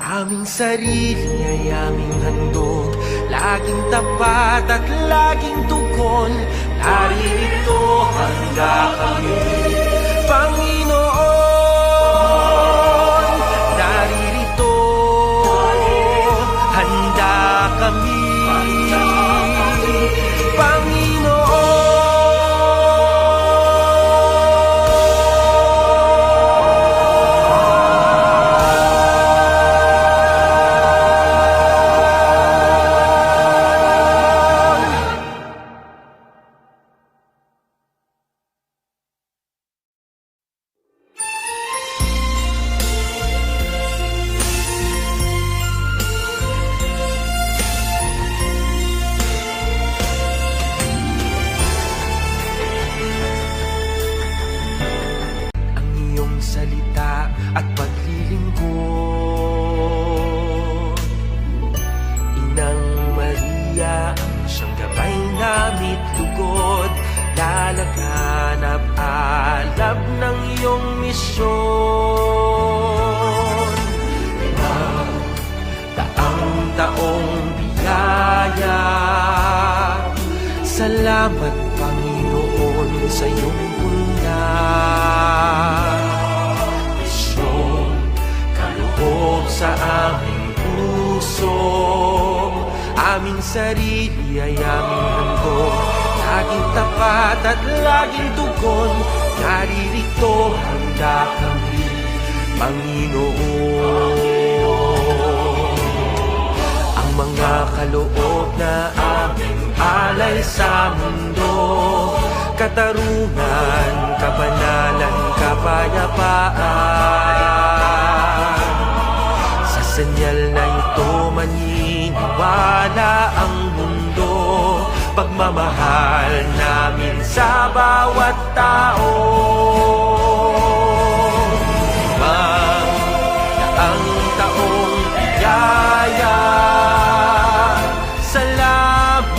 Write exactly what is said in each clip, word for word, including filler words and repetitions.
Aming sarili ay aming handog, laging tapat at laging tugon, naririto handa kami, Panginoon, naririto handa kami, Panginoon. Ang iyong salita at paglilingkod, Inang Maria, siyang gabay nami't lugod, lalaganap alab ng iyong misyon. Daang taong biyaya, salamat, Panginoon, sa iyong punya. Misyong kaloob sa aming puso, aming sarili ay aming handog, laging tapat at laging tugon, naririto handa kami, Panginoon. Ang mga kaloob na aming alay sa mundo, katarungan, kabanalan, kapayapaan. Sa senyal na ito maniniwala ang mundo, pagmamahal namin sa bawat tao. Limang daang taong biyaya, salamat,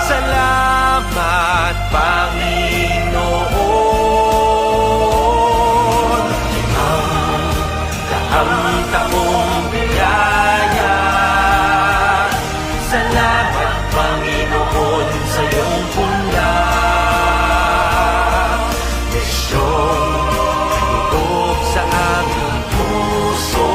salamat, Panginoon. Limang daang taong biyaya, salamat, Panginoon, sa iyong punya. Misyong kaloob sa aming puso,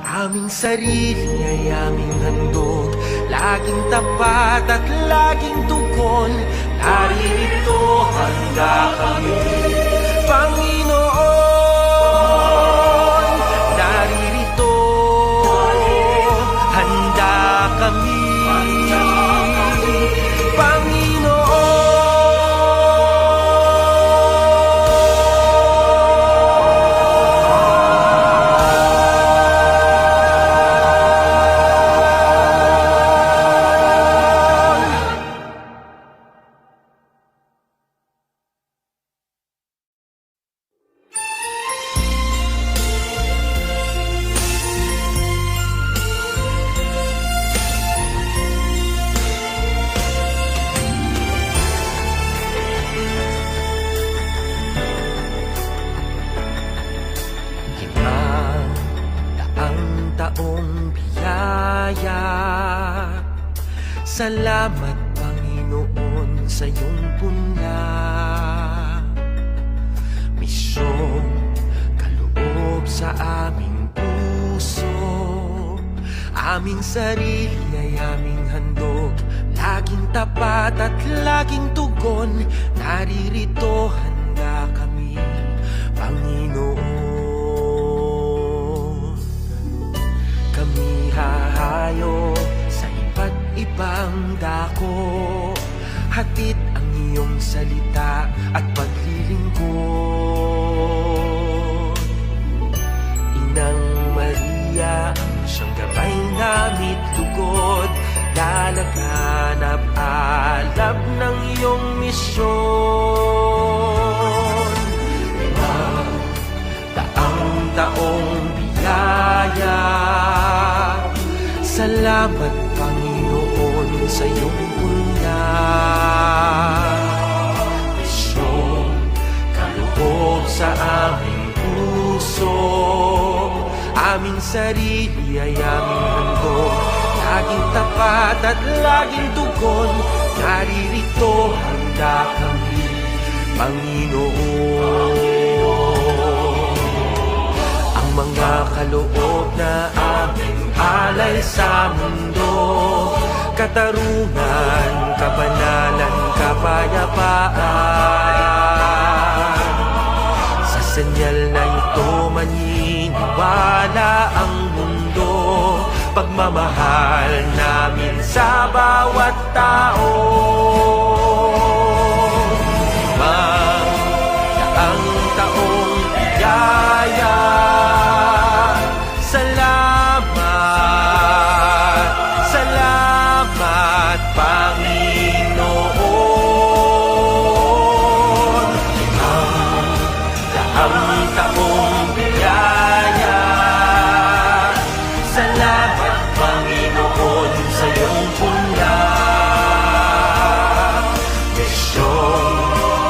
aming sarili ay aming handog, laging tapat at laging tugon, naririto handa kami, Panginoon, naririto handa kami, Panginoon. Limang daang taong biyaya, salamat, Panginoon, sa iyong punya. Misyong kaloob sa aming puso, aming sarili ay aming handog, laging tapat at laging tugon, naririto handa kami, Panginoon. Kami hahayo sa iba't ibang dako, hatid ang iyong salita at paglilingkod. Inang Maria, siyang gabay nami't lugod, lalaganap alab ng iyong misyon. Limang daang taong biyaya, salamat, Panginoon, sa iyong punya. Misyong kaloob sa aming puso, Aming sarili ay aming handog, laging tapat at laging tugon, naririto handa kami, Panginoon. Ang mga kaloob na aming alay sa mundo, katarungan, kabanalan, kapayapaan. Sa senyal na ito maniniwala ang mundo, pagmamahal namin sa bawat tao. Limang daang taong ligaya. Salamat, salamat, Panginoon. Limang daang taong biyaya. Salamat, Panginoon, sa iyong puna. Misyong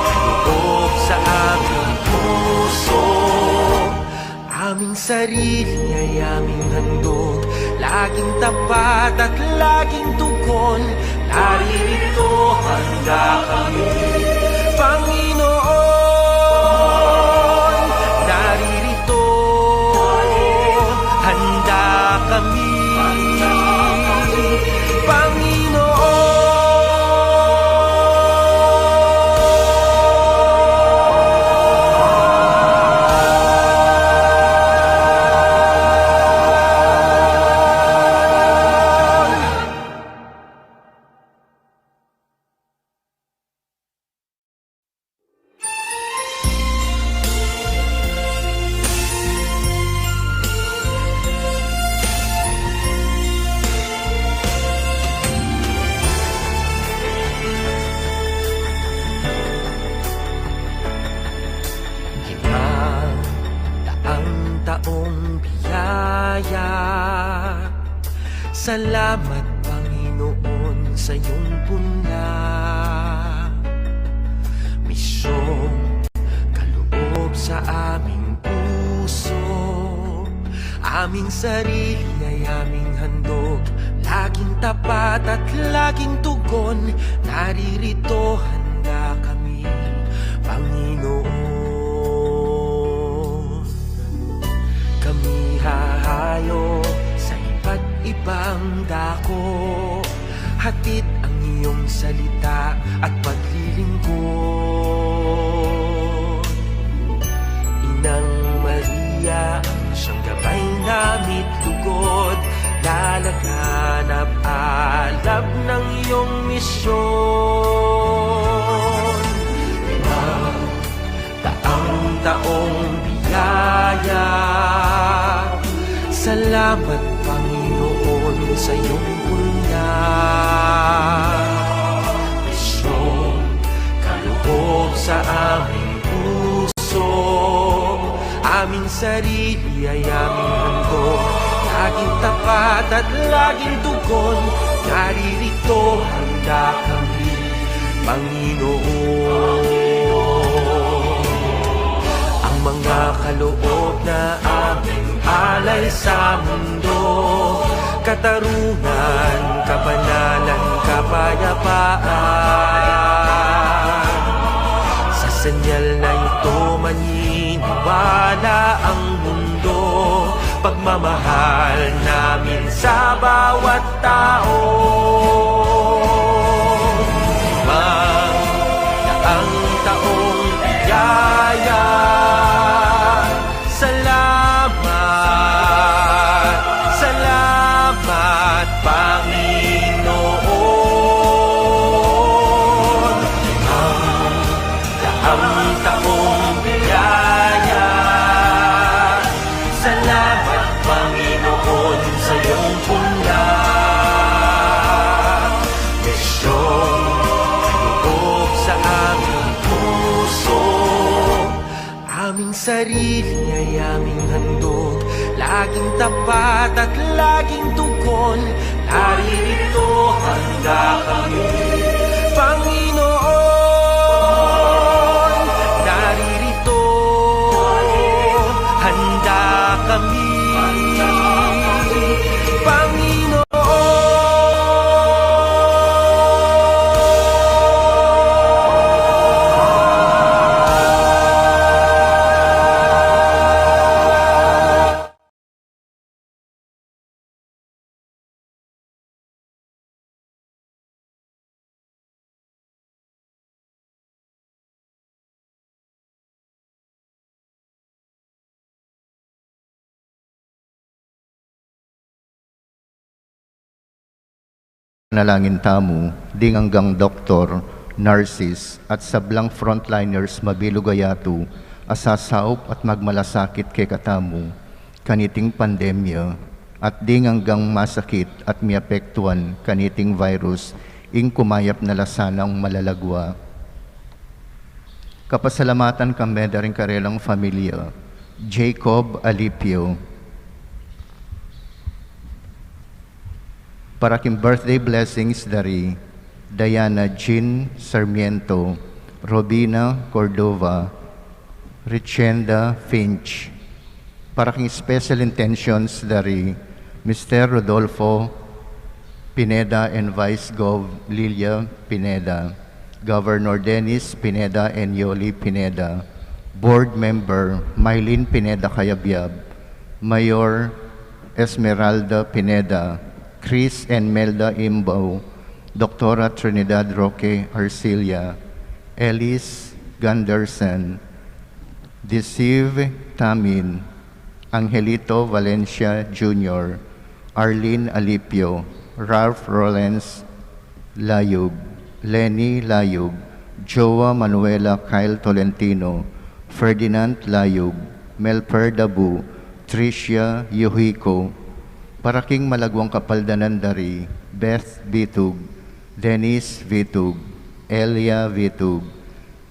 kaloob sa aming puso. Aming sarili ay aming handog, laging tapat at laging tugon. Naririto handa kami, Panginoon. Naririto handa kami, Panginoon. Limang daang taong biyaya. Salamat, Panginoon, sa iyong puna. Misyong kaloob sa aming puso. Aming sarili ay aming handog, laging tapat at laging tugon. Naririto handa kami, Panginoon. Kami hahayo sa iba't ibang dako, hatid ang iyong salita at paglilingkod. Inang Maria, ang siyang gabay nami't lugod, lalaganap alab ng iyong misyon. Limang daang taong biyaya. Salamat, Panginoon, sa iyong puna. Misyong kaloob sa aming puso. Aming sarili ay aming handog, laging tapat at laging tugon. Naririto handa kami, Panginoon. Ang mga kaloob na aming alay sa mundo, katarungan, kabanalan, kapayapaan. Sa senyal na ito maniniwala ang mundo, pagmamahal namin sa bawat tao. Limang daang taong ligaya. Salamat, salamat, Panginoon. Limang daang taong ligaya. Salamat, Panginoon, sa iyong puna. Misyong kaloob sa aming puso. Aming sarili ay aming handog, laging tapat at laging tugon. Naririto handa kami, Panginoon. Naririto handa kami, Ipanalangin tamu ding anggang doktor, nurses, at sablang frontliners mabilug a yatu a sasaup at magmalasakit kekatamu kaniting pandemya, at ding anggang masakit at miapektuan kaniting virus ing kumayap na la sanang malagwa. Kapasalamatan kami da ring karelang familia, Jacob Alipio. Para king birthday blessings da ri Diana Jean Sarmiento, Robina Cordova, Richenda Finch. Para king special intentions da ri Mister Rodolfo Pineda and Vice Gov Lilia Pineda, Governor Dennis Pineda and Yoli Pineda, Board Member Mylene Pineda Cayabyab, Mayor Esmeralda Pineda, Chris and Melda Imbaw, Doktora Trinidad Roque Arcilla, Ellis Gunderson, Disiv Tamin, Angelito Valencia Junior, Arlene Alipio, Ralph Rollins Layug, Lenny Layug, Joa Manuela Kyle Tolentino, Ferdinand Layug, Melper Dabu, Tricia Yuhiko, para king malagwang kapaldanan da ri Beth Vitug, Dennis Vitug, Elia Vitug,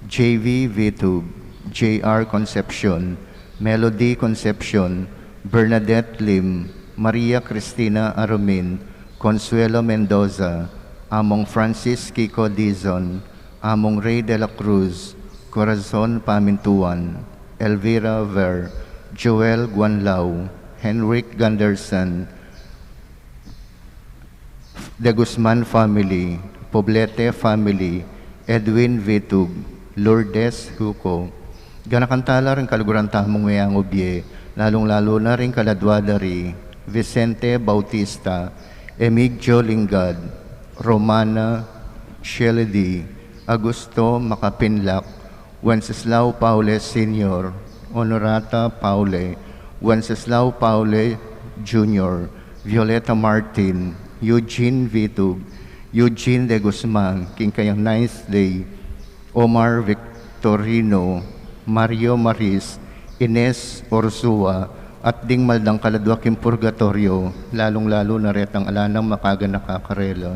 J V Vitug, J R Concepcion, Melody Concepcion, Bernadette Lim, Maria Cristina Arumin, Consuelo Mendoza, Among Francis Kiko Dizon, Among Rey de la Cruz, Corazon Pamintuan, Elvira Ver, Joel Guanlao, Henrik Gunderson, De Guzman family, Poblete family, Edwin Vitug, Lourdes Huco. Ganakan tala ring kaluguran tamung meangu bie, lalung-lalu na ring kaladwa da ri Vicente Bautista, Emigdio Lingad, Romana Sheledy, Augusto Makapinlak, Wenceslao Paule Senior, Honorata Paule, Wenceslao Paule Junior, Violeta Martin, Eugene Vitug, Eugene de Guzman, king kayang ninth day, Omar Victorino, Mario Maris, Ines Ursua, at ding maldang kaladwa king purgatoryo, lalung-lalu na retang ala nang makaganaka karela.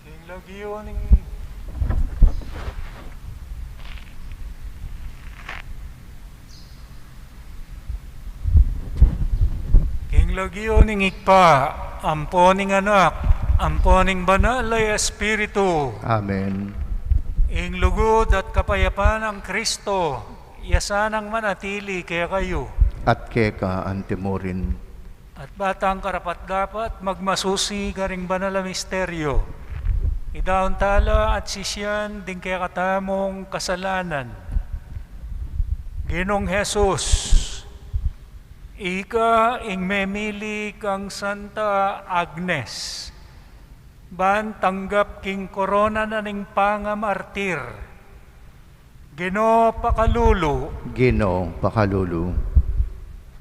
King lagyu ning, king lagyu ning Ibpa, ampo ning Anak, ampo ning Banal a Espiritu. Amen. Ing lugud at kapayapan nang Kristo, iya sanang manatili kekayu. At keka antimurin. At ba tang karapat-dapat magmasusi karing banal a misteryo, idaun tala at sisian ding kekatamung kasalanan. Ginung Jesus, ika ing memili kang Santa Agnes, Ban tanggap king korona na ning pangamartir. Ginu, pakalulu. Ginu, pakalulu.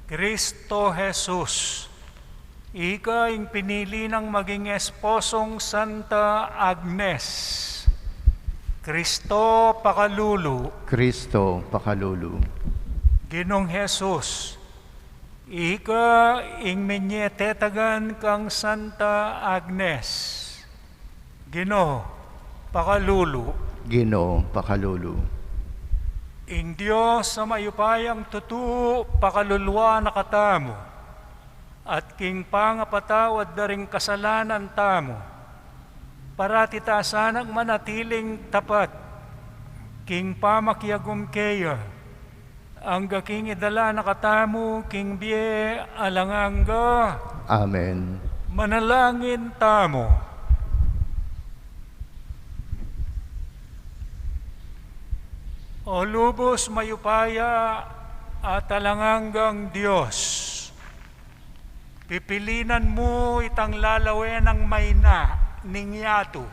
Kristo Jesus, ika ing pinili nang maging esposong Santa Agnes. Kristo, pakalulu. Kristo, pakalulu. Ginung Jesus, ika ing minyetetagan kang Santa Agnes. Ginu, pakalulu. Ginu, pakalulu. Ing Dios a mayupayang tutu, pakaluluan na katamu, at king pangapatawad da ring kasalanan tamu, parati ta sanang manatiling tapat king pamakiagum keya, angga king idala na katamu king bie alang angga. Amen. Manalangin tamu. O lubus mayupaya at alang anggang Dios, pipilinan mu itang lalawe nang maina ning yatu,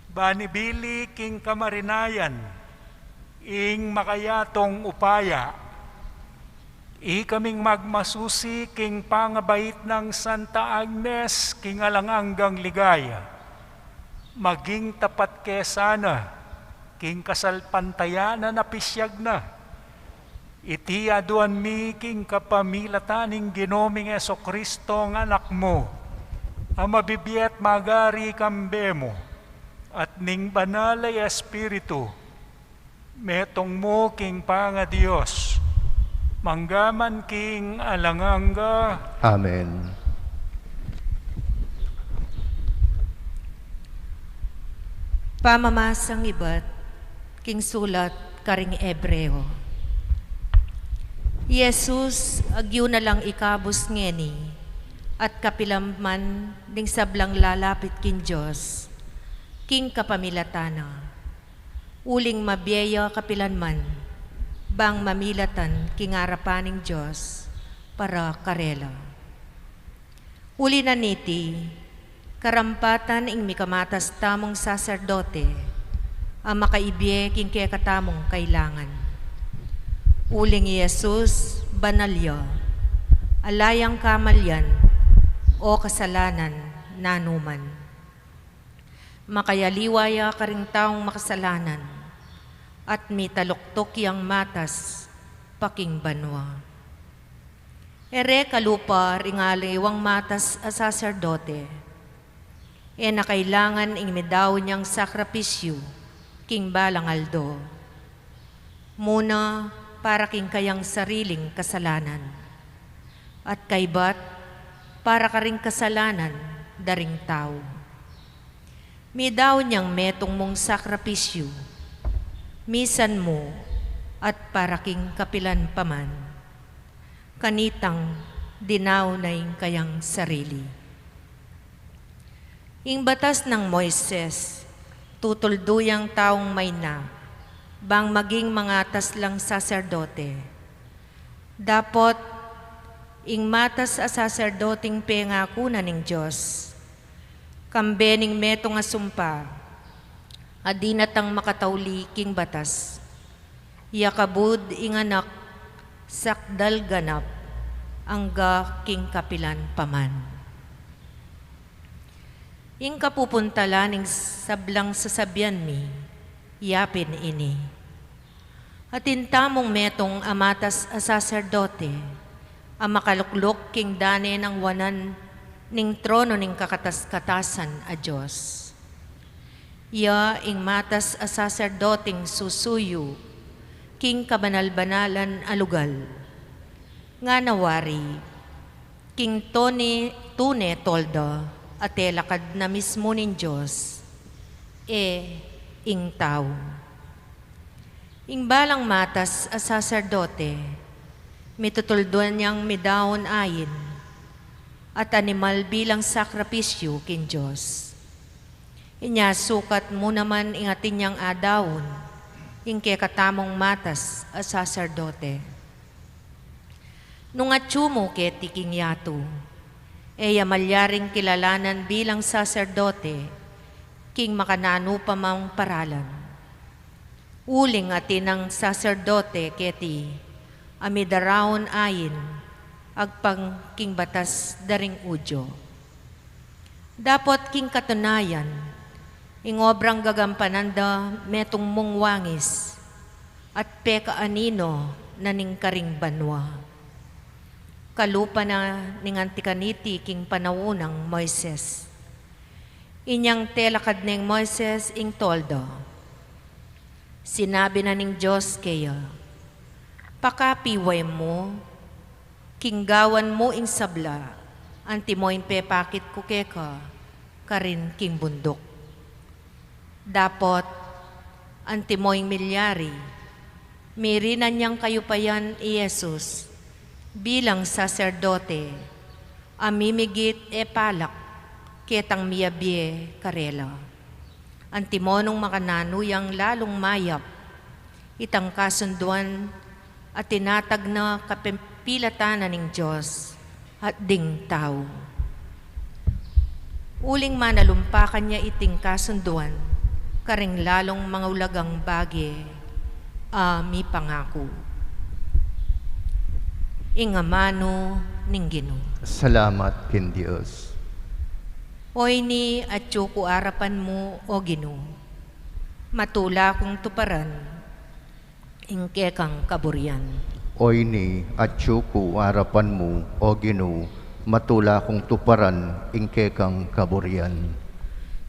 ban ibili king kamarinayan ing makayatung upaya. Ikaming magmasusi king pangabait nang Santa Agnes king alang anggang ligaya, maging tapat ke sana king kasalpantayanan a pisyag na. Iti aduan mi king kapamilatan ning Ginu ming Jesucristo nga Anak mu, a mabibie at magari kambe mu, at ning Banal a Espiritu, metung mu king pangaDios, mangga man king alang angga. Amen. Pamamasang ibat king sulat karing Hebreo. I Jesus, agyu na lang ikabus ngeni at kapilan man ding sablang lalapit king Dios king kapamilatan na. Uling mabie ya kapilan man, bang mamilatan king arapan ning Dios para karela. Uli na niti, karampatan ing mikamatas tamung saserdote a makaibie king kekatamung kailangan. Uling i Jesus, banal ya, ala yang kamalian o kasalanan nanu man. Makayaliwa ya karing taung makasalanan, at mitaluktuk yang matas pa king banua. E re kalupa ring aliwang matas a saserdote, e na kailangan ing midaun yang sakripisyu king balang aldo. Muna para king kayang sariling kasalanan, at kaybat para karing kasalanan da ring tau. Midaun yang metung mung sakripisyu, misan mu at para king kapilan pa man. Kanitang dinaun na ing kayang sarili. Ing batas nang Moises, tutuldu yang taung maina, bang maging mangatas lang saserdote. Dapot, ing matas a saserdoteng pengaku na ning Dios, kambe ning metung a sumpa, a dinatang makatauli king batas. Ya kabud ing anak sakdal ganap angga king kapilan pa man. Ing kapupuntalan ning sablang sasabian mi, yapin ini. Atin tamung metung a matas a saserdote, a makalukluk king dane nang wanan ning trono ning kakatas-katasan a Dios. Ya ing matas a saserdoteng susuyu king kabanal-banalan a lugal. Ngana wari, king tone, tune tolda, a telakad na mismu ning Dios, e ing tau. Ing balang matas a saserdote, mitutulduan yang midaun ain at animal bilang sakripisyu king Dios. Inya sukat mu naman ing atin yang adaun, ing kekatamung matas a saserdote. Nung atyu mu keti king yatu, E ya malyaring kilalanan bilang saserdote king makananu pa mang paralan. Uling atin nang saserdote keti a midaraun ain agpang king batas da ring Judio. Dapot king katunayan, ing obrang gagampanan da metung mung wangis at pekaanino na ning karing banua. Kalupa na ning anti kaniti king panaun nang Moises. Inyang telakad neng Moises ing toldo. Sinabi na ning Dios keya, "Pakapiwe mu, king gawan mu ing sabla, antimo ing pepakit ku keka karin king bunduk. Dapot, antimo ing milyari, mirinan yang kayupayan i Jesus bilang saserdote a mimigit e palak ketang miyabie karela. Antimo nung makananu yang lalung mayap itang kasunduan a tinatag na kapipilatan na ning Dios at ding tau. Uling manalumpakan ya iting kasunduan karing lalung mangaulagang bage a mipangaku." Ing amanu ning Ginu. Salamat king Dios. Oyni atyu ku arapan mu, O Ginu, matula kung tuparan ing kekang kaburian. Oyni atyu ku arapan mu, O Ginu, matula kung tuparan ing kekang kaburian.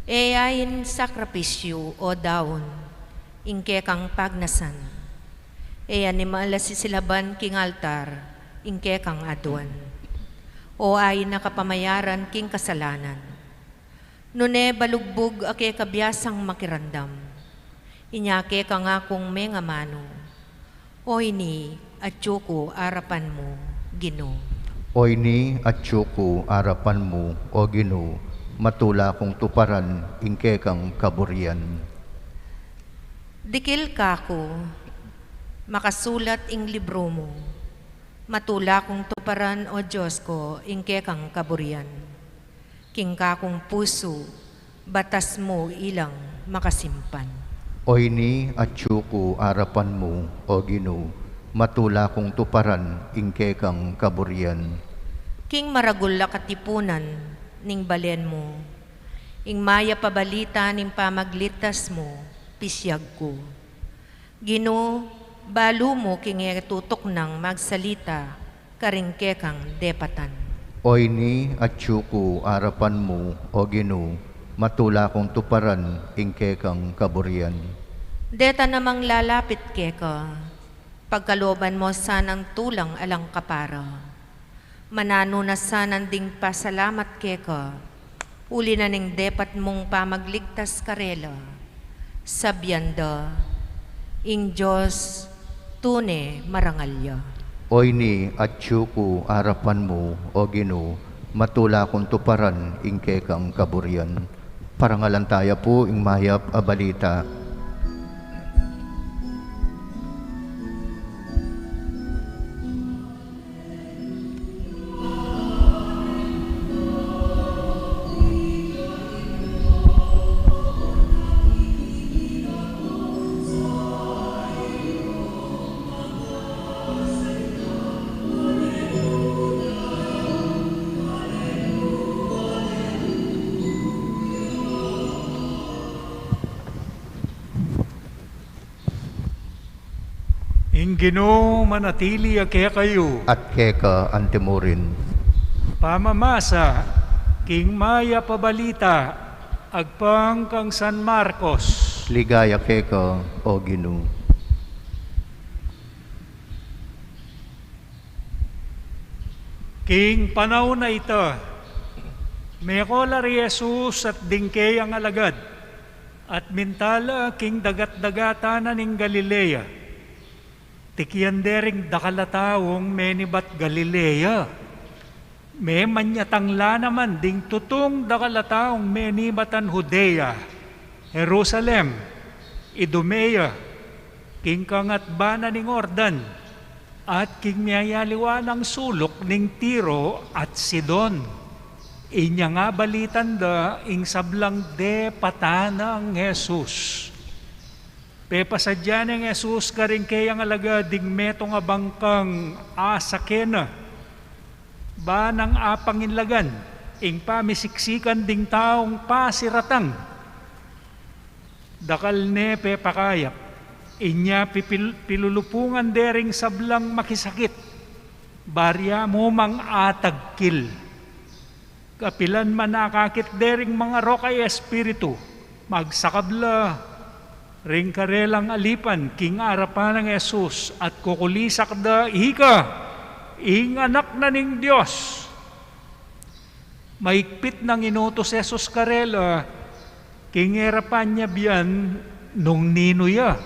E ain sakripisyu o daun ing kekang pagnasan. E animal a sisilaban king altar ing kekang aduan. O ain a kapamayaran king kasalanan. Nune balugbug a keka biasang makiramdam. Inya keka ngakung mengamanu. Oyni atyu ku arapan mu, Ginu. Oyni atyu ku arapan mu, O Ginu, matula kung tuparan ing kekang kaburian. Dikil kaku, makasulat ing libru mu. Matula kung tuparan, O Dios ku, ing kekang kaburian. King kakung pusu, batas mu ilang makasimpan. Oyni atyu ku arapan mu, O Ginu, matula kung tuparan ing kekang kaburian. King maragul a katipunan ning balen mu, ing mayap a balita ning pamagligtas mu, pisyag ku. Ginu, balu mu king e tutuknang magsalita karing kekang depatan. Oyni atyu ku arapan mu, O Ginu, matula kung tuparan ing kekang kaburian. Deta namang lalapit keka, pagkalooban mu sanang tulang alang kapara. Mananu na sana ding pasalamat keka, uli na ning depat mung pamagligtas karela. Sabian da, ing Dios tune marangal ya. Oyni atyu ku arapan mu, O Ginu, matula kung tuparan ing kekang kaburian. Parangalan taya pu ing mayap a balita. Ing Ginu manatili ya kekayu. At keka antimurin. Pamamasa king mayap a balita agpang kang San Marcos. Ligaya keka, O Ginu. King panaun a ita, mekol la ri Jesus at ding keyang alagad, at minta la king dagat-dagatan na ning Galilea. Tikian de ring dakal a taung menibat Galilea. Memanyatang la naman ding tutung dakal a taung menibatan Judea, Jerusalem, Idumea, king kangatbanan ning Jordan, at king miyayaliwa nang suluk ning Tiro at Sidon. Inya nga balitan da ing sablang depatan nang Jesus. Pepasadya neng Jesus karing keyang alagad ding metung a bangkang asaken na, ba nang apanginlagan ing pamisiksikan ding taung pasiratang. Dakal ne pepakayap, inya pipil-, pilulupungan de ring sablang makisakit, barya mu mang atagkil. Kapilan man akakit de ring mangarok a espiritu, magsakab la ring karelang alipan king arapan nang Jesus at kukulisak da, "Ika ing Anak na ning Dios." Maigpit nang inutus Jesus karela king e ra pa nyabian nung ninu ya.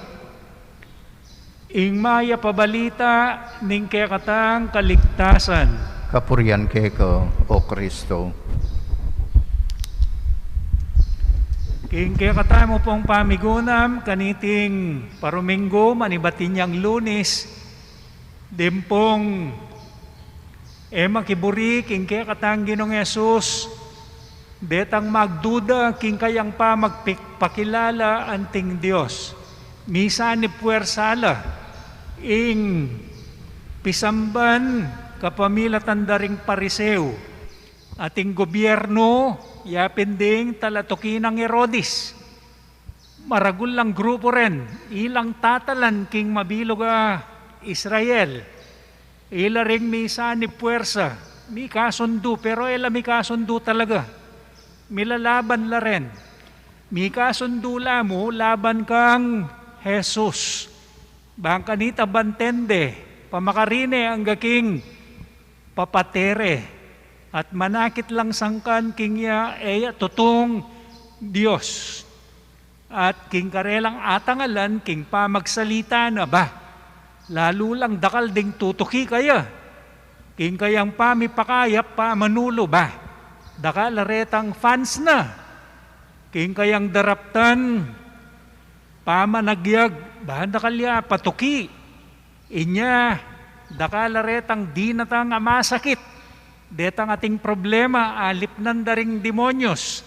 Ing Mayap a Balita ning kekatang kaligtasan. Kapurian keka, O Kristo. King kekatamu pung pamigunam kaniting paruminggu manibat inyang Lunes, dimpung e makiburi king kekatang Ginung Jesus detang magduda king kayang pamagpakilala anting Dios. Misanib puwersa la ing pisamban kapamilatan da ring Pariseo, at ing gobyernu, yapin ding talatuki nang Herodes. Maragul lang grupu ren, ilang tatalan king mabilug a Israel. Ila ring misanib puwersa, mikasundu, pero e la mikasundu talaga. Milalaban la ren. Mikasundu la mu laban kang Jesus. Bang kanita banten de, pamakarine angga king papate re, at manakit lang sangkan king ya e ya tutung Dios. At king karelang atangalan king pamagsalita na ba, lalu lang dakal ding tutuki kaya. King kayang pamipakayap pamanulu ba, dakal la retang fans na. King kayang daraptan pamanagyag ba, dakal ya patuki. Inya, dakal la retang dinatang a masakit. Detang ating problema, alipnan da ring demonyos.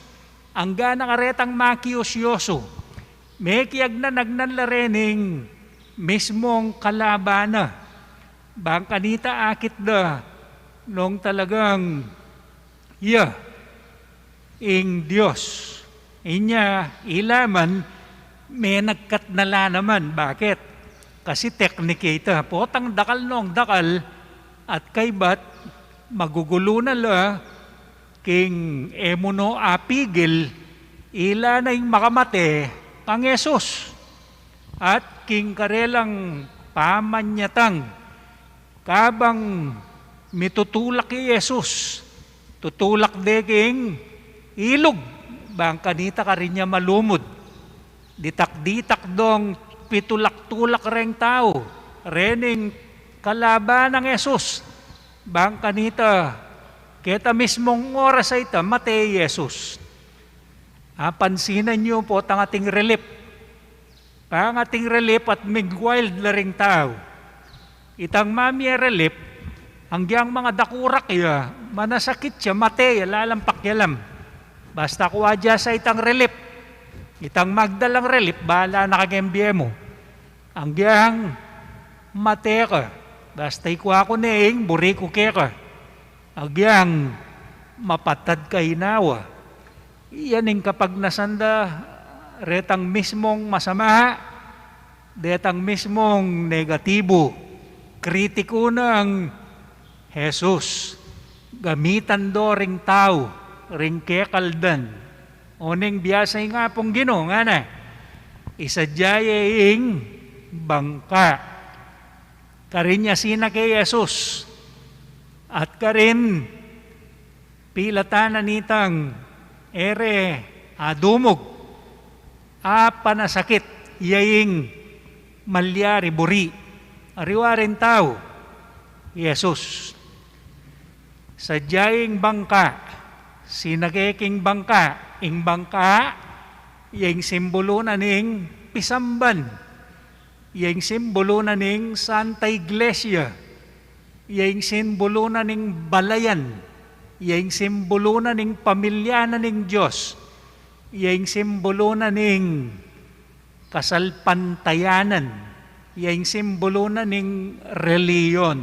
Angga na karetang makiusyosu. Mekiagnanagnan la rening mismung kalaban na. Bang kanita akit da nung talagang ya ing Dios. Inya, ila man, menagkat na la naman. Bakit? Kasi teknik ita. Potang dakal nung dakal, at kaybat, magugulu na la, king e mu no apigil, ila na ing makamate kang Jesus. At king karelang pamanyatang, kabang mitutulak i Jesus, tutulak de king ilug, bang kanita karin ya malumud. Ditak-ditak dong pitulak-tulak reng tau, rening kalaban nang Jesus, bang kanita, keta mismung oras a ita, mate i Jesus. Apansinan yu potang ating relief. Bang ating relief at mig-wild la ring tau. Itang mamie relief, anggyang mangadakurak ya, manasakit ya, mate ya, lalam pakialam. Basta kua ya sa itang relief. Itang magdalang relief, bahala na ka keng bie mu. Anggyang mate ka, basta ikua ku ne ing buri ku keka. Agyang mapatad ka inawa. Yan ing kapagnasan da, retang mismung masama, detang mismung negatibu, kritiku nang Jesus, gamitan do ring tau, ring kekaldan. Oning biasa ing Apung Ginu, ngana, isadya ye ing bangka. Karin ya sinake i Jesus, at karin pilatan na nitang e re adumug, apanasakit, ya ing malyari buri. Ariwa ring tau, Jesus. Sadya ing bangka, sinake king bangka, ing bangka, ya ing simbulu na ning pisamban, ya ing simbulu na ning Santa Iglesia, ya ing simbulu na ning balayan, Iya ing simbulu na ning pamilya na ning Dios. Iya ing simbulu na ning kasalpantayanan. Iya ing simbulu na ning relihiyon.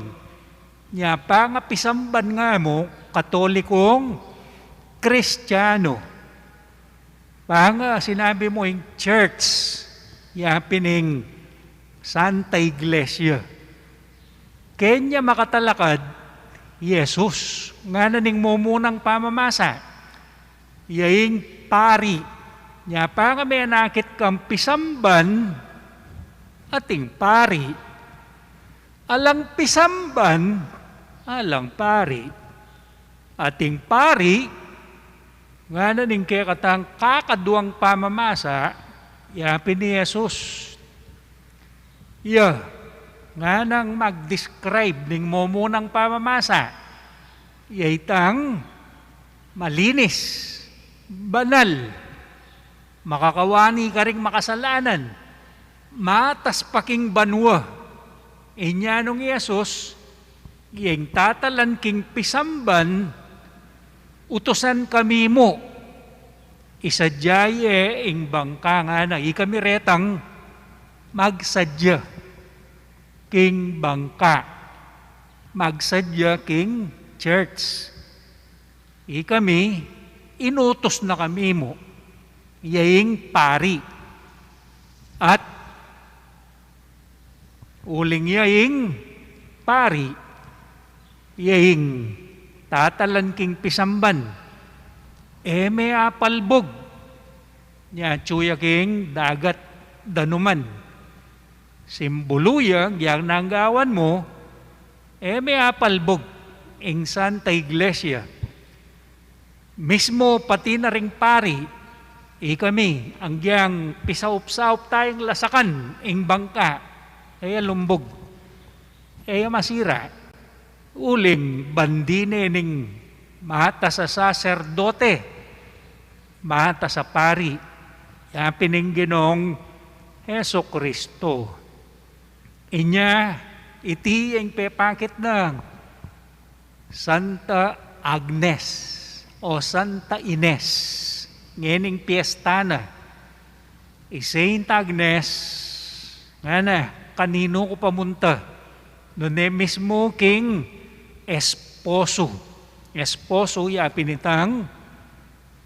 Nya, pangapisamban nga mu, Katolikong Kristiyano. Panga sinabi mu ing church, ya pin ing Santa Iglesia. Kenya makatalakad i Jesus, ngana ning mumunang pamamasa. Iya ing pari. Nya panga menakit kang pisamban, ating pari. Alang pisamban, alang pari. Ating pari, ngana ning kekatang kakaduang pamamasa, ya pin i Jesus. Iya, nganang mag-describe ning mumunang pamamasa. Iya itang malinis, banal, makakawani karing makasalanan, matas pa king banua. Inya nung i Jesus, ing tatalan king pisamban, utusan kami mu, isadya ye ing bangka ngana, ikami retang magsadya king bangka, magsadya king church. Ikami, inutus na kami mu, iya ing pari. At uling iya ing pari, iya ing tatalan king pisamban. E me apalbug, nya atyu ya king dagat danuman. Simbulu ya, gyang nanggawan mu, e me apalbug ing Santa Iglesia. Mismu pati na ring pari, ikami, anggiyang pisaup-saup tayang lasakan ing bangka, e ya lumbug, e ya masira. Uling bandi ne ning matas a saserdote, matas a pari, ya pin ing Ginung Jesucristo. Inya, iti ing pepakit nang Santa Agnes o Santa Ines. Ngening piesta na. I Saint Agnes, ngana, kaninu ku pa munta? Nune mismu king esposo. Esposo ya pin itang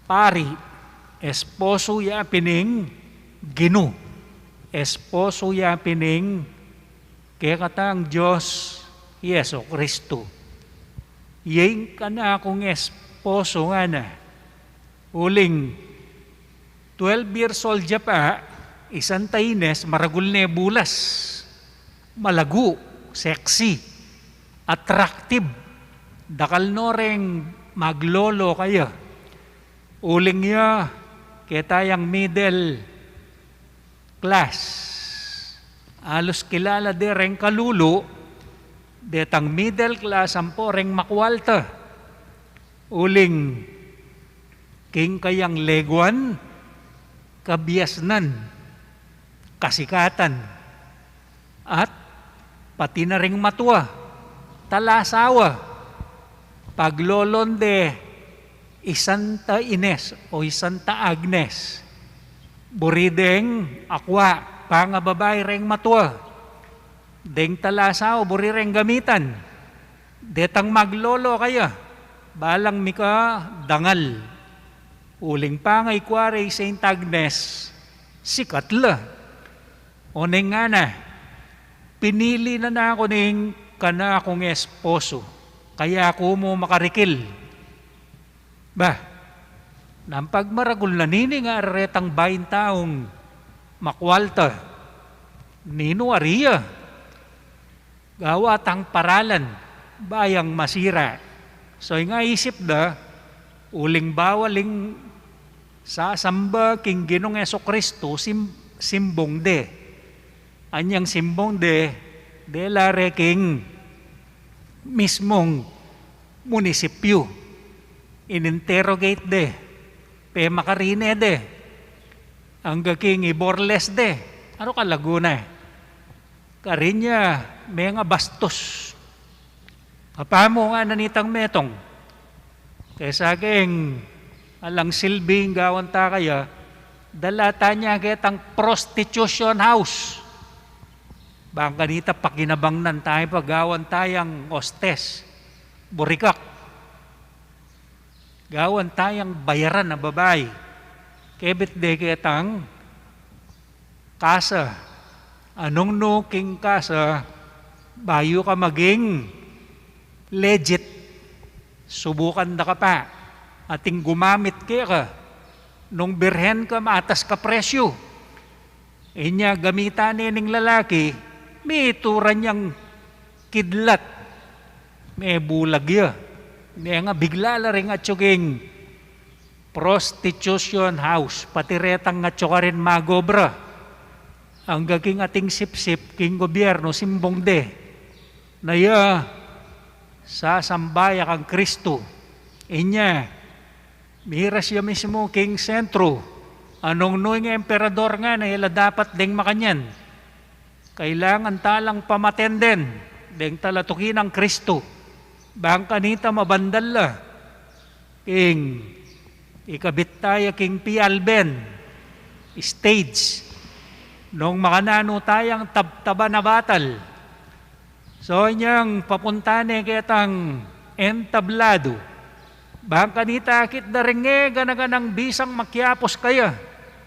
pari. Esposo ya pin ing Ginu. Esposo ya pin ing kekatang Dios, Jesucristo. Iya ing kanakung esposo ngana. Uling twelve years old ya pa, i Santa Ines, maragul ne bulas. Malagu, sexy, attractive. Dakal no reng maglolo kaya. Uling ya, keta yang middle class. Alus kilala de reng kalulu, detang middle class ampo reng makwalta. Uling king kayang leguan, kabiasnan, kasikatan, at pati na ring matua, talasawa, paglolon de i Santa Ines o i Santa Agnes. Buri deng akwa, pangababai reng matua. Deng talasawa, buri reng gamitan. Detang maglolo kaya, balang mika dangal. Uling pangaikware i Saint Agnes, sikat la. Oneng ngana, pinili na naku ning kanakung esposo, kaya ku mu makarikil. Ba, nang pagmaragul na nini nga retang baing taung makwalta, ninu ari ya? Gawa tang paralan, bayang masira. So, ing aisip da, uling bawal ing sasamba king Ginung Jesucristo, sim-, simbung de. Anyang simbung de, dela re king mismung munisipyu. In-interrogate de, pemakarine de, angga king i-burles de. Anu kalagu na? Karin ya, mengabastos. Kapamu ngana nitang metung, Kesa keng alang silbi ing gawan ta kaya, dala ta ne ketang prostitution house. Bang kanita pakinabangnan taya pa, gawan tayang hostess, burikak. Gawan tayang bayaran a babai. Kebit de ketang kasa. Anung nu king kasa, bayu ka maging legit, subukan da ka pa. Ating gumamit keka. Nung birhen ka, matas ka presyu. Inya gamitan ne ning lalaki, mitura niyang kidlat. Mebulag ya. Mengabigla la ring atyu king prostitution house, pati retang atyu karin magobra. Angga king ating sipsip, king gobyerno, simbong de. Na ya, sasamba ya kang Kristu. Inya, miras ya mismu king sentru. Anung nu ing emperador ngana, e la dapat deng makanyan. Kailangan ta lang pamaten den deng talatuki nang Kristu. Bang kanita mabandal la. King ikabit taya king pialben, stage. Nung makananu tayang tabtaban a batal. So, inyang papunta ne ketang entablado. Bang kanita akit da ring e gana-ganang bisang makiapus kaya.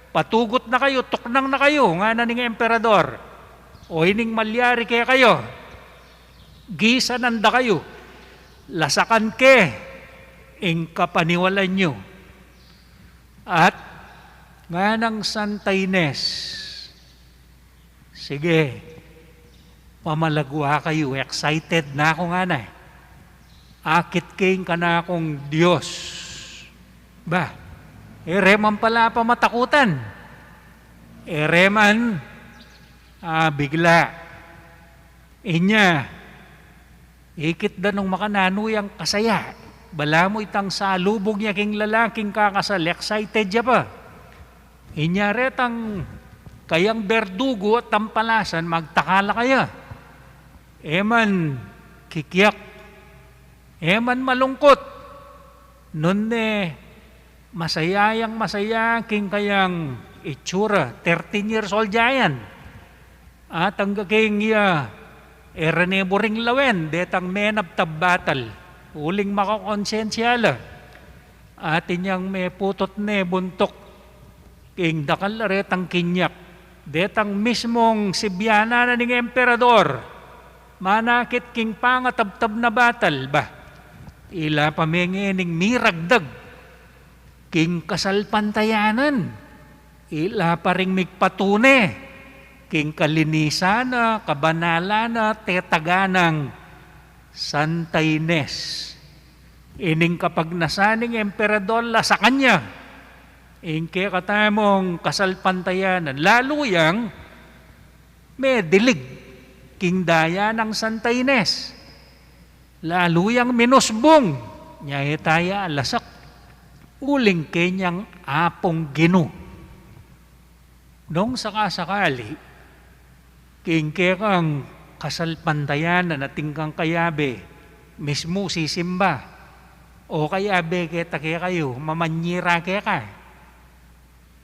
Patugut na kayu, tuknang na kayu, ngana ning emperador. O ining malyari kekayu, gisanan da kayu, lasakan ke ing kapaniwalan yu. At nganang Santa Ines, sige, pamalagwa kayu, excited na ku ngana. Akit ke ing kanakung Dios. Ba, e re man pala pamatakutan. E re man, ah, bigla. Inya, ikit da nung makananu yang kasaya. Balamu itang salubung ya king lalaking kakasal, excited ya pa. Inya retang kayang berdugu at tampalasan, magtaka la kaya. E man kikiak, e man malungkut. Nune masaya yang masaya king kayang itsura, thirteen years old ya yan. At angga king iya, e ra ne buring lawen detang menabtab batal, uling makakonsensya la. At inyang meputut ne buntuk king dakal a retang kinyak, detang mismung sibyanan na ning emperador, manakit king pangatabtab na batal, ba, ila pa me ngening miragdag king kasalpantayanan. Ila pa ring migpatune king kalinisan na, kabanalan na, tetagan nang Santa Ines. Ining kapagnasan ning emperador, lasakan ya ing kekatamung kasalpantayanan. Lalu yang medilig king daya nang Santa Ines. Lalu yang minusbung, nya e taya alasak, uling kenyang Apung Ginu. Nung sakasakali, king kekang kasalpantayanan atin kang kayabe, mismu sisimba, o kayabe keta kekayu, mamanyira keka.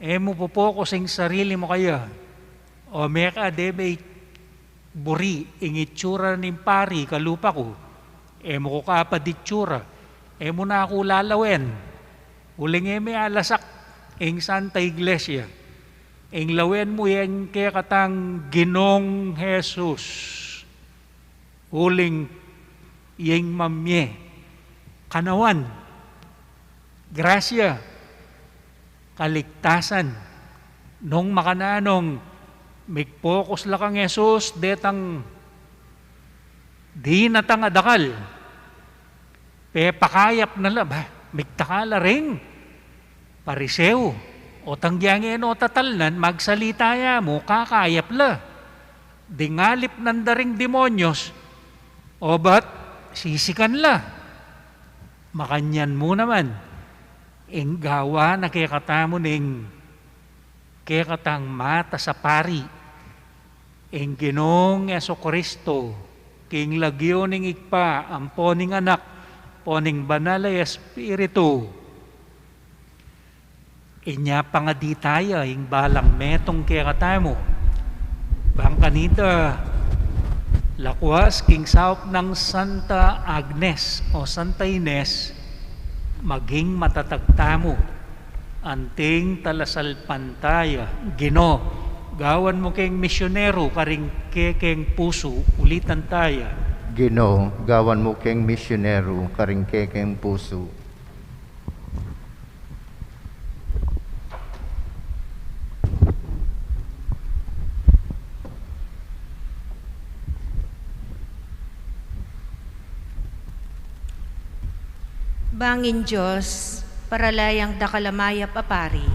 E mu pupokus ing sarili mu kaya. O meka, debe buri ing itsura ning pari kalupa ku. E mu ku kapad itsura. E mu na ku lalawen. Uling e me alasak ing Santa Iglesia. Ing lawen mu ing kekatang Ginung Jesus. Uling ing mamie, kanawan, grasya, kaligtasan. Nung makananung migpokus la kang Jesus, detang dinatang a dakal, pepakayap na la, ba, migtaka la ring Pariseo, o tanggiang e no tatalnan, magsalita ya mu, kakayap la. Dingalip nanda ring demonyos, obat sisikan la. Makanyan mu naman, ing gawa na kekatamu ning kekatang matas a pari, ing Ginung Jesucristo, king lagyu ning Ibpa, ampo ning Anak, O ning Banal a Espiritu. Inya pangadi taya ing balang metung kekatamu. Bang kanita, lakwas king saup nang Santa Agnes o Santa Ines, maging matatag tamu. Anting talasalpantaya, Ginu, gawan mu keng misyonero karing kekeng pusu, ulitan taya. Ginu, gawan mu keng misyonero karing kekeng pusu. Bang ing Dios, parala yang dakal a mayap a pari,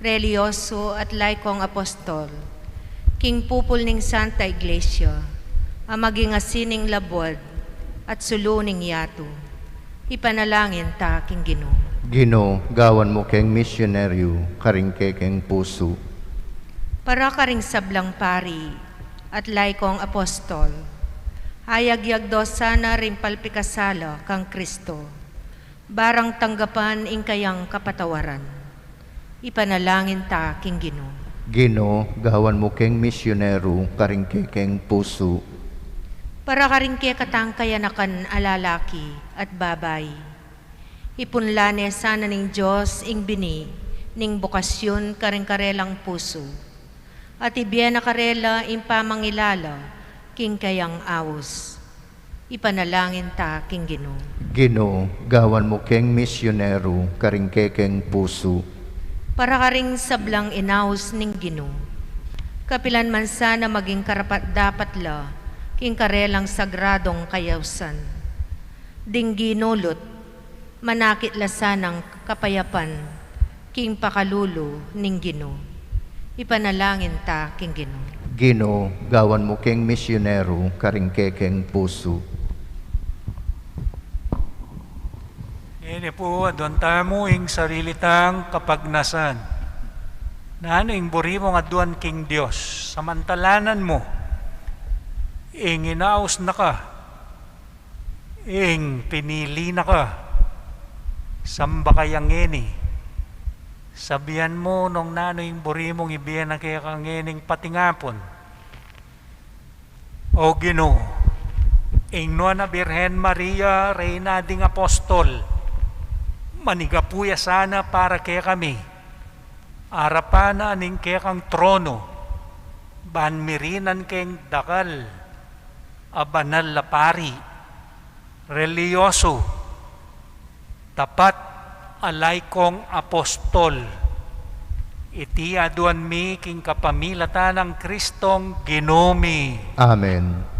reliyoso at laikong apostol, king pupul ning Santa Iglesia, a maging asin ning labuad at sulu ning yatu, ipanalangin ta king Ginu. Ginu, gawan mu keng misyonaryu karing kekeng pusu. Para karing sablang pari at laikong apostol, ayagyag do sana ring palpikasala kang Kristo, barang tanggapan ing kayang kapatawaran. Ipanalangin ta king Ginu. Ginu, gawan mu keng misyonero karing kekeng pusu. Para karing kekatang kayanakan a lalaki at babai, ipunla ne sana ning Dios ing bini ning bokasyun karing karelang pusu, at ibie na karela ing pamangilala king kayang aus. Ipanalangin ta king Ginu. Ginu, gawan mu keng misyonero karing kekeng pusu. Para karing sablang inaus ning Ginu, kapilan man sana maging karapat-dapat la king karelang sagradong kayausan, ding ginulut, manakit la sanang kapayapan king pakalulu ning Ginu. Ipanalangin ta king Ginu. Ginu, gawan mu keng misyonero karing kekeng pusu. Ngeni pu, aduan tamu ing sarili tang kapagnasan. Nanu ing buri mung aduan king Dios? Samantalanan mu ing inaus na ka, ing pinili na ka, samba ka ya ngeni. Sabian mu nung nanu ing buri mung ibie na keka ngening patingapun. O Ginu, ing Nuan a Birhen Maria, Reyna ding Apostol, manigapu ya sana para kekami. Arapan na ning kekang trono, ban mirinan keng dakal a banal a pari, reliyoso, tapat a laikong apostol. Iti aduan mi king kapamilatan nang Kristong Ginu mi. Amen.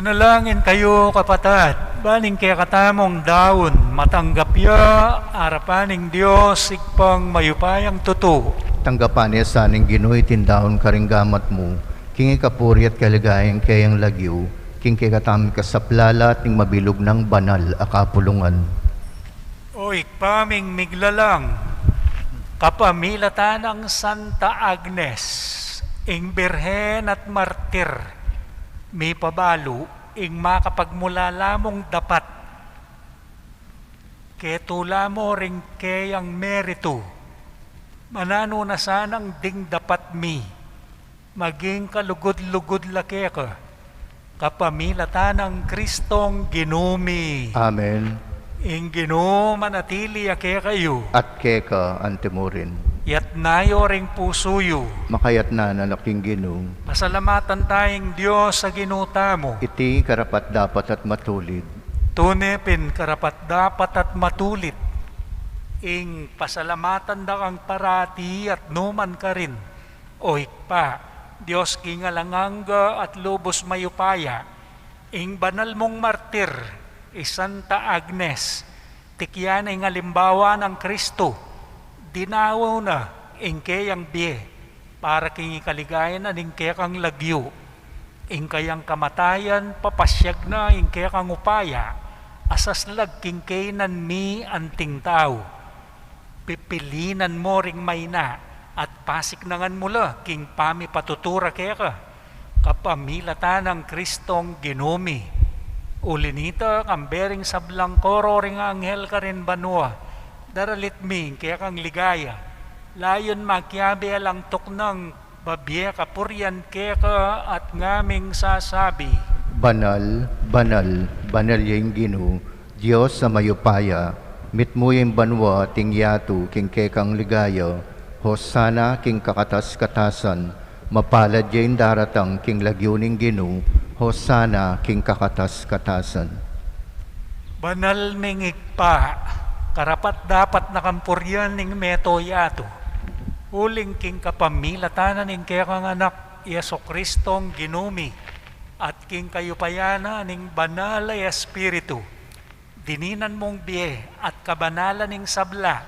Manalangin kayu, kapatad, ban ing kekatamung daun matanggap ya arapan ning Dios, Ibpang mayupayang tutu. Tanggapan na sa ning Ginu iting daun karing gamat mu, king ikapuri at kaligayan ning keyang lagyu, king kekatamung kasaplalan at ning mabilug nang banal a kapulungan. O Ibpa ming miglalang, kapamilatan nang Santa Agnes, ing Birhen at Martir, mipabalu ing makapagmulala mung dapat. Ketula mu ring keyang meritu, mananu na sanang ding dapat mi maging kalugud-lugud la keka, kapamilatan nang Kristong Ginu mi. Amen. Ing Ginu manatili ya kekayu. At keka antimurin. Yatna yu ring pusu yu. Makayatna na la king Ginu. Pasalamatan taya ing Dios a Ginu tamu. Iti karapat-dapat at matulid. Tune pin karapat-dapat at matulid ing pasalamatan da kang parati at numan karin, O Ibpa, Dios king alang angga at lubus mayupaya. Ing banal mung martir, i Santa Agnes, tikyan na ing alimbawa nang Kristu, dinaun na ing keyang bie para king ikaligayan na ning kekang lagyu. Ing kayang kamatayan papasyag na ing kekang upaya a saslag king keynan mi anting tau. Pipilinan mu ring maina at pasiknangan mu la king pamipatutu ra keka, kapamilatan nang Kristong Ginu mi. Uli nita, kambe ring sablang koro ring anghel karin banua, daralit mi ing kekang ligaya. Layun makiabe alang tuknang babie kapurian keka at ngaming sasabi: Banal, banal, banal ya ing Ginu, Dios a mayupaya. Mitmu ya ing banua at ing yatu king kekang ligaya. Hosana king kakatas-katasan. Mapalad ya ing daratang king lagyu ning Ginu. Hosana king kakatas-katasan. Banal ming Ibpa, karapat-dapat na kang purian ing mabilug a yatu, uling king kapamilatan na ning kekang Anak, Jesucristong Ginu mi, at king kayupayan na ning Banal a Espiritu, dininan mung bie at kabanalan ing sabla.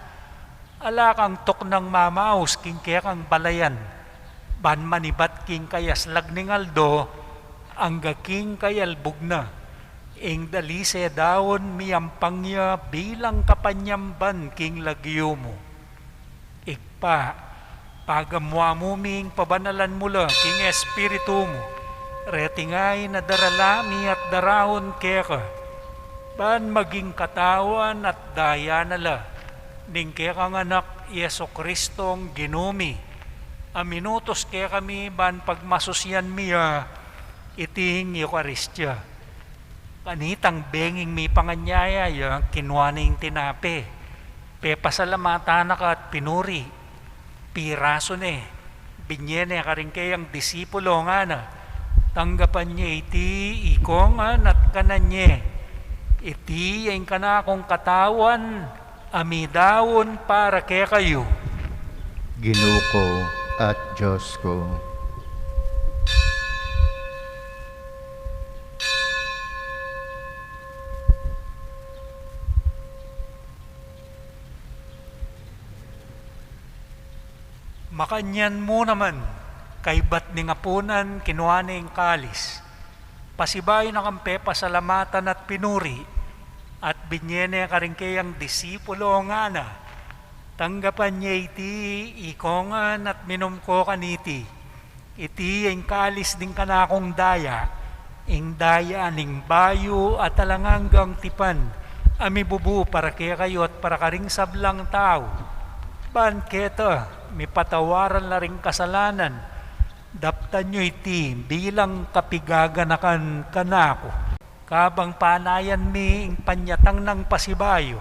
Ala kang tuknang mamaus king kekang balayan, ban manibat king kayaslag ning aldo, angga king kayalbug na. Ing dalise daun miyampang ya bilang kapanyamban king lagyu mu. Ibpa, pagamuan mu mi ing pabanalan mu la king Espiritu mu, reti ngeni darala mi at daraun keka, ban maging katawan at daya na la ning kekang Anak, Jesucristong Ginu mi, a minutus kekami ban pagmasusian mi ya iting Eukaristia. Kanitang benging mipanganyaya ya, kinua ne ing tinape, pepasalamatan na ka at pinuri, pirasu ne, binye ne karing keyang disipulo, ngana: Tanggapan ye iti, ikongan at kanan ye. Iti ya ing kanakung katawan a midaun para kekayu. Ginu ku at Dios ku. Makanyan mu naman, kaybat ning apunan, kinua ne ing kalis, pasibayu na kang pepasalamatan at pinuri, at binye ne karing keyang disipulo, ngana: Tanggapan ye iti, ikongan at minum ko kaniti. Iti ya ing kalis ning kanakung daya, ing daya ning bayu at alang anggang tipan, a mibubu para kekayu at para karing sablang tau. Ban keta mipatawaran la ring kasalanan, daptan yu iti bilang kapigaganakan kanaku. Kabang panayan mi ing panyatang nang pasibayu,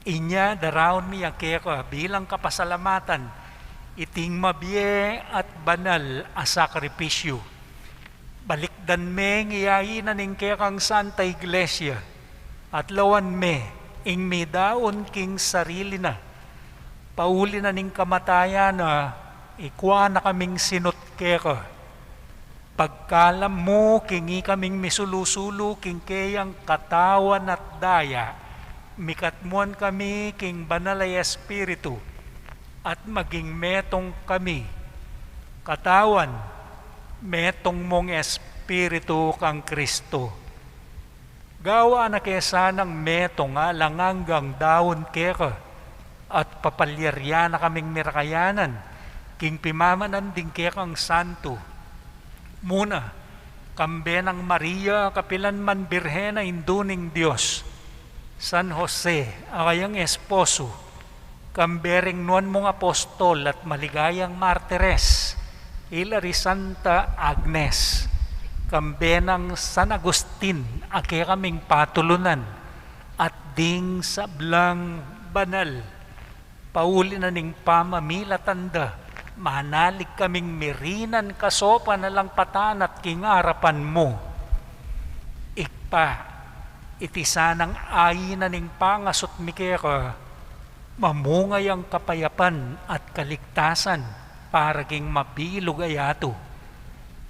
inya daraun mi ya keka bilang kapasalamatan iting mabie at banal a sakripisyu. Balikdan meng iyainan ing kekang Santa Iglesia, at lawan me ing midaun king sarili na. Pauli na ning kamatayan na, ikua na kaming sinut keka. Pagkalam mu king ikaming misulu-sulu king keyang katawan at daya, mikatmuan kami king Banal a Espiritu, at maging metung kami. Katawan, metung mung Espiritu kang Kristo. Gawan na ke sanang metung alang anggang daun keka, at papalyarian na kaming mirakayanan king pimamanan ding kekang santu. Muna, kambe nang Maria, kapilan man Birhen a Indu ning Dios, San Jose, a kayang esposo, kambe ring nuan mung apostol at maligayang martires, ila ri Santa Agnes, kambe nang San Agustin, a kekaming patulunan, at ding sablang banal. Pauli na ning pamamilatan da, manalig kaming mirinan kasopan alang patanat king arapan mu. Ibpa, iti sanang ain na ning pangasut mi keka, mamunga yang kapayapan at kaligtasan para king mabilug a yatu.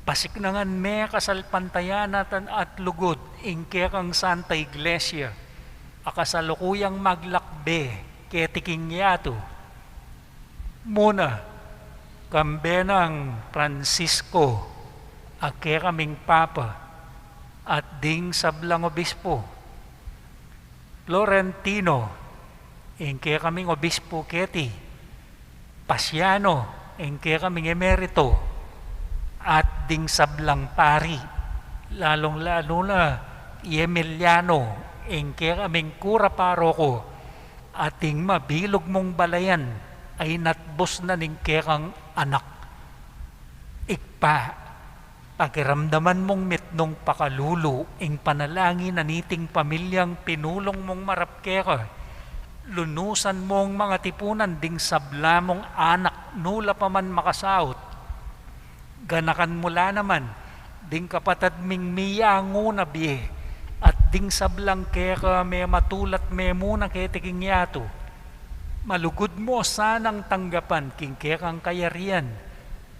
Pasiknangan me kasalpantayanan at lugud ing kekang Santa Iglesia, a kasalukuyang maglakbe keti king yatu. Muna, kambe nang Francisco, a kekaming Papa, at ding sablang obispo. Florentino, ing kekaming obispo keti, Pasiano, ing kekaming emerito, at ding sablang pari, lalung-lalu na i Emiliano, ing kekaming kura paroko, at ing mabilug mung balayan a inatbus na ning kekang anak. Ibpa, pakiramdaman mung mitmung pakalulu ing panalangin na niting pamilyang pinulung mung marap keka. Lunusan mung mangatipunan ding sabla mung anak nula pa man makasaut. Ganakan mu la naman ding kapatad ming miyangu na bie, at ding sablang keka mematulat me muna keti king yatu. Malugud mu sanang tanggapan king kekang kayarian,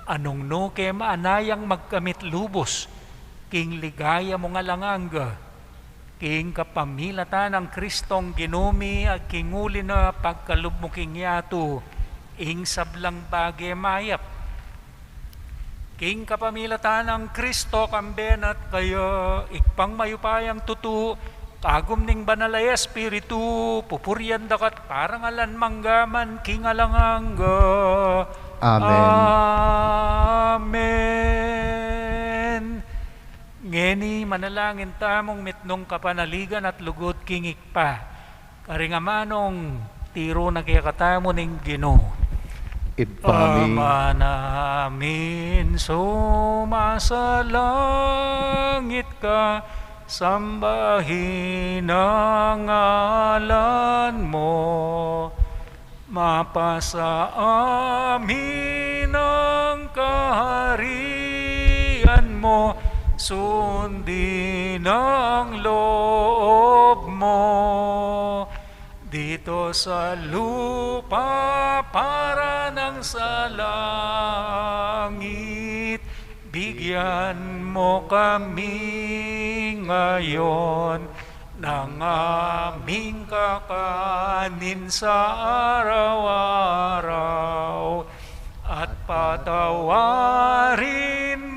a nung nu ke maanayang magkamit lubus king ligaya mung alang angga, king kapamilatan nang Kristong Ginu mi, at king uli na pagkalub mu king yatu ing sablang bage mayap. King kapamilatan nang Kristo, kambe na at kaya, Ibpang mayupayang tutu, kagum ning Banal a Espiritu, pupurian da ka at parangalan mangga man king alang angga. Amen. Amen. Ngeni manalangin tamung mitmung kapanaligan at lugud king Ibpa. Karing amanung tiru na kekatamu ning Ginu. Ibpa mi. Ama namin, sumasalangit ka, sambahin ang ngalan mo. Mapasa amin ang kaharian mo, sundin ang loob mo dito sa lupa para nang sa langit. Bigyan mo kami ngayon ng aming kakanin sa araw-araw, at patawarin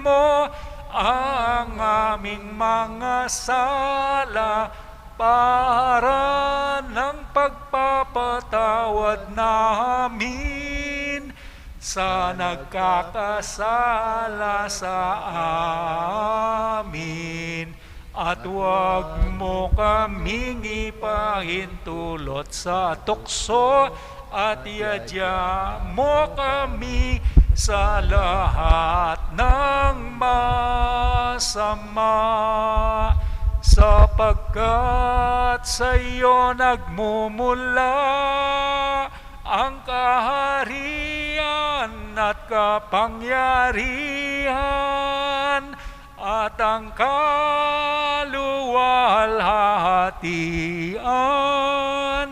mo ang aming mga sala para ng pagpapatawad namin sa nagkakasala sa amin, at huwag mo kaming ipahintulot sa tukso, at iadya mo kami sa lahat ng masama, sapagkat sa iyo nagmumula ang kaharian at kapangyarihan at ang kaluwalhatian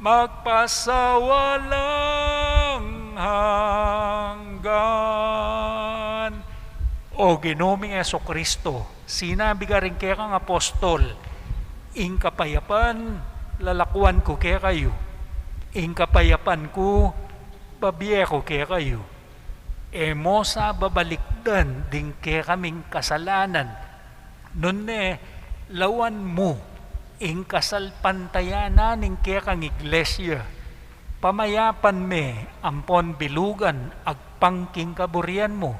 magpasawalang hanggan. O Ginu ming Jesucristo, sinabi karing kekang apostol, ing kapayapan lalakuan ku kekayu, ing kapayapan ku babie ku kekayu. E mu sa babalikdan ding kekaming kasalanan, nune lawan mu ing kasalpantayanan ning kekang iglesia. Pamayapan me ampon bilugan agpang king kaburian mu.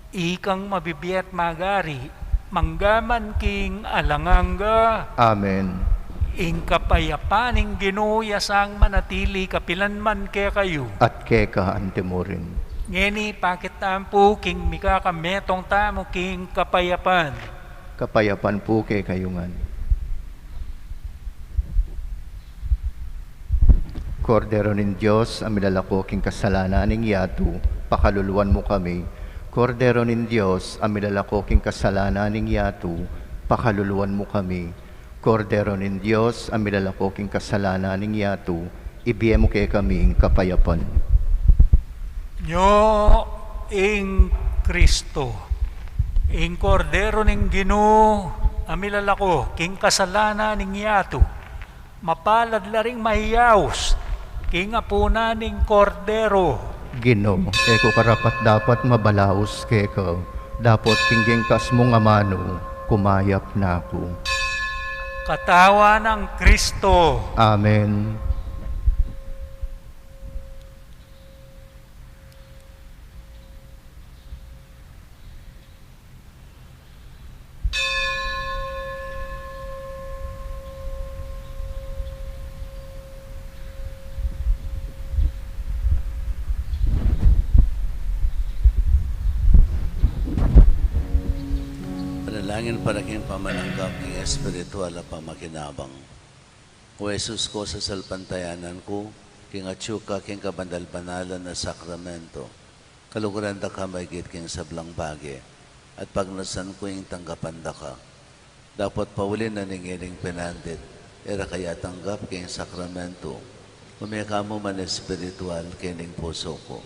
Ikang mabibie at magari, mangga man king alang angga. Amen. Ing kapayapan ning Ginu ya sang manatili kapilan man kekayu. At keka antimurin. Ngeni pakit tamu pu king mikakametung tamu king kapayapan. Kapayapan pu kekayu ngan. Kordero ning Dios, a milalako king kasalanan ning yatu, pakaluluan mu kami. Kordero ning Dios, a milalako king kasalanan ning yatu, pakaluluan mu kami. Kordero ning Dios, a milalako king kasalanan ning yatu, ibie mu kekami ing kapayapan. Nyo ing Kristo, ing Kordero ning Ginu, a milalako king kasalanan ning yatu. Mapalad la ring mayaus king apunan ning Kordero. Ginu, e ku karapat-dapat mabalaus keka, dapot king gingkas mung amanu, kumayap na ku. Katawan nang Kristo. Amen. Panalangin para king pamananggap king espiritual a pamakinabang. O Jesus ku, sasalpantayanan ku king atyu ka king kabanal-banalan a sakramento. Kaluguran da ka maigit king sablang bage, at pagnasan ku ing tanggapan da ka. Dapot pauli na ning ining penandit, e ra ka atanggap king sakramento, ume ka mu man espiritual kening pusu ku.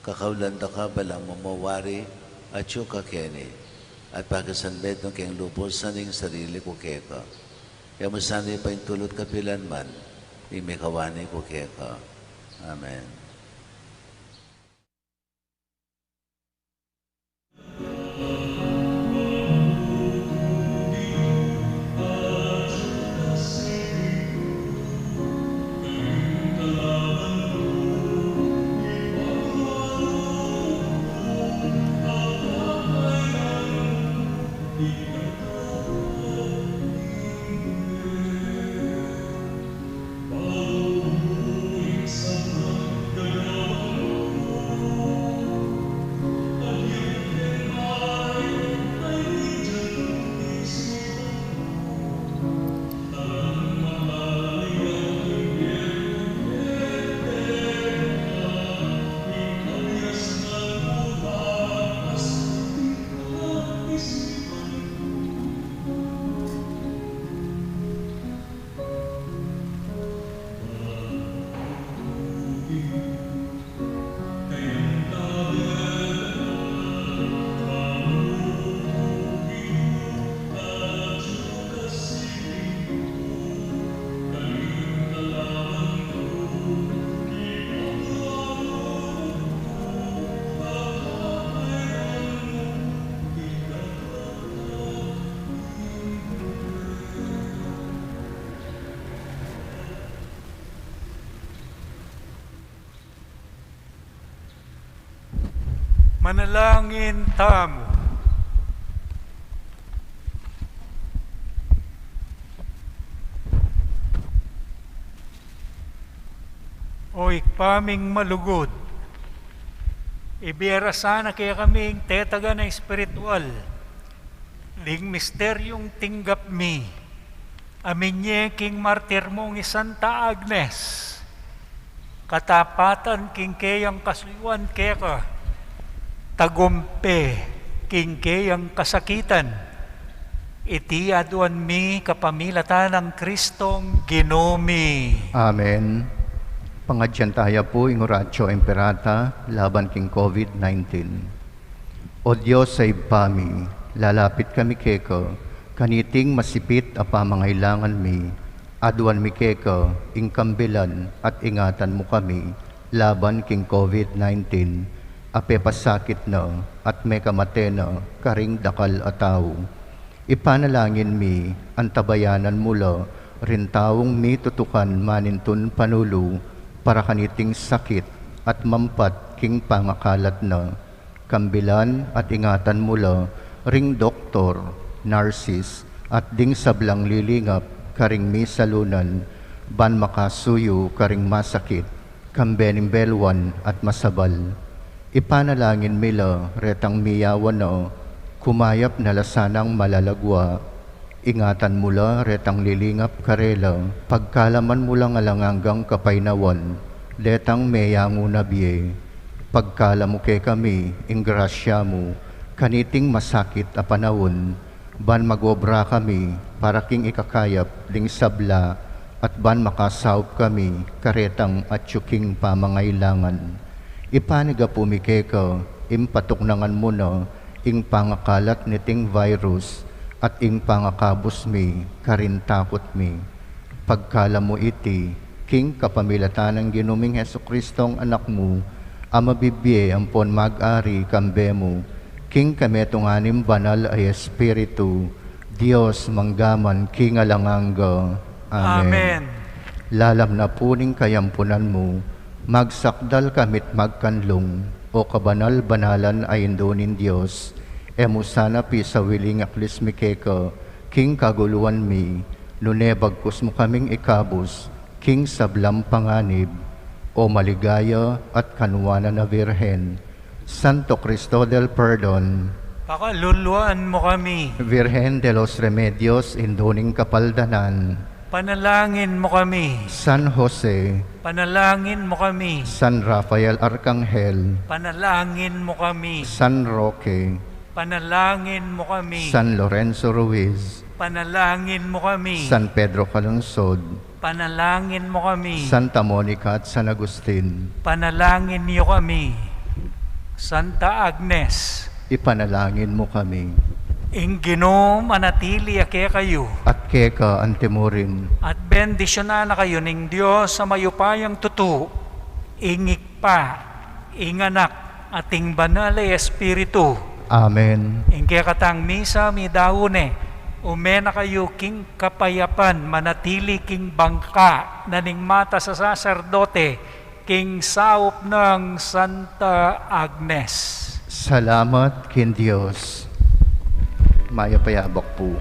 Kakaulan da ka balamu mo wari atyu ka keni, at pakisanmetung king lubus ing sarili ku keka. E mu sana paintulut kapilan man ing mikawani ku keka. Amen. Manalangin tamu. O Ibpa ming malugud, ibie ra sana kekami ing tetagan a espiritual ding misteryung tinggap mi, a minye king martir mung i Santa Agnes, katapatan king keyang kasuyuan keka, tagumpe king keyang kasakitan. Iti aduan mi kapamilatan nang Kristong Ginu mi. Amen. Pangadyan taya pu ing Oratio Imperata laban king COVID nineteen. O Dios a Ibpa mi, lalapit kami keka, kaniting masipit a pamangailangan mi, aduan mi keka, ing kambilan at ingatan mu kami, laban king COVID nineteen, a pepasakit na at mekamate na karing dakal a tau. Ipanalangin mi, antabayanan mu la, ring taung mitutukan manintun panulu, para kaniting sakit at mampat king pangakalat na. Kambilan at ingatan mu la, ring doktor, narsis, at ding sablang lilingap, karing misalunan, ban makasuyu, karing masakit, kambe ning beluan at masabal. Ipanalangin mi la, retang miyawan na, kumayap na la sanang malalagwa. Ingatan mu la, retang lilingap karela, pagkalaman mu lang alang anggang kapaynawan, detang meyangu na bie. Pagkala mu kekami, ing grasya mu, kaniting masakit a panaun, ban magobra kami, para king ikakayap, ding sabla, at ban makasaup kami, karetang atyu king pamangailangan. Ipanyawad mi keka, ing patuknangan mu na, ing pangakalat niting virus, at ing pangakabus mi, karing takut mi. Pagkala mu iti, king kapamilatan nang Ginu ming Jesucristo a Anak mu, a mabibie ampon mag-ari kambe mu, king kametungan ning Banal a Espiritu, Dios mangga man king alang angga. Amen. Amen. Lalam na pu ning kayampunan mu, magsakdal kami't magkanlung, o kabanal-banalan a Indu ning Dios, e mu sana pisawiling aklis mi keka, king kaguluan mi, nune bagkus mu kaming ikabus, king sablang panganib, o maligaya at kanuanan a Virgen, Santo Cristo del Perdon, pakaluluan mu kami. Virgen de los Remedios, Indu ning Kapaldanan, panalangin mu kami. San Jose, panalangin mu kami. San Rafael Arcangel, panalangin mu kami. San Roque, panalangin mu kami. San Lorenzo Ruiz, panalangin mu kami. San Pedro Calungsod, panalangin mu kami. Santa Monica at San Agustin, panalangin yu kami. Santa Agnes, ipanalangin mu kami. Ing Ginu manatili ya kekayu. At keka antimurin. At bendisyunan na kayu ning Dios a mayupayang tutu, ing Ibpa, ing Anak, at ing Banal a Espiritu. Amen. Ing kekatang misa midaun ne, ume na kayu king kapayapan, manatili king bangka na ning matas a saserdote, king saup nang Santa Agnes. Salamat king Dios. Mayap a abak pu.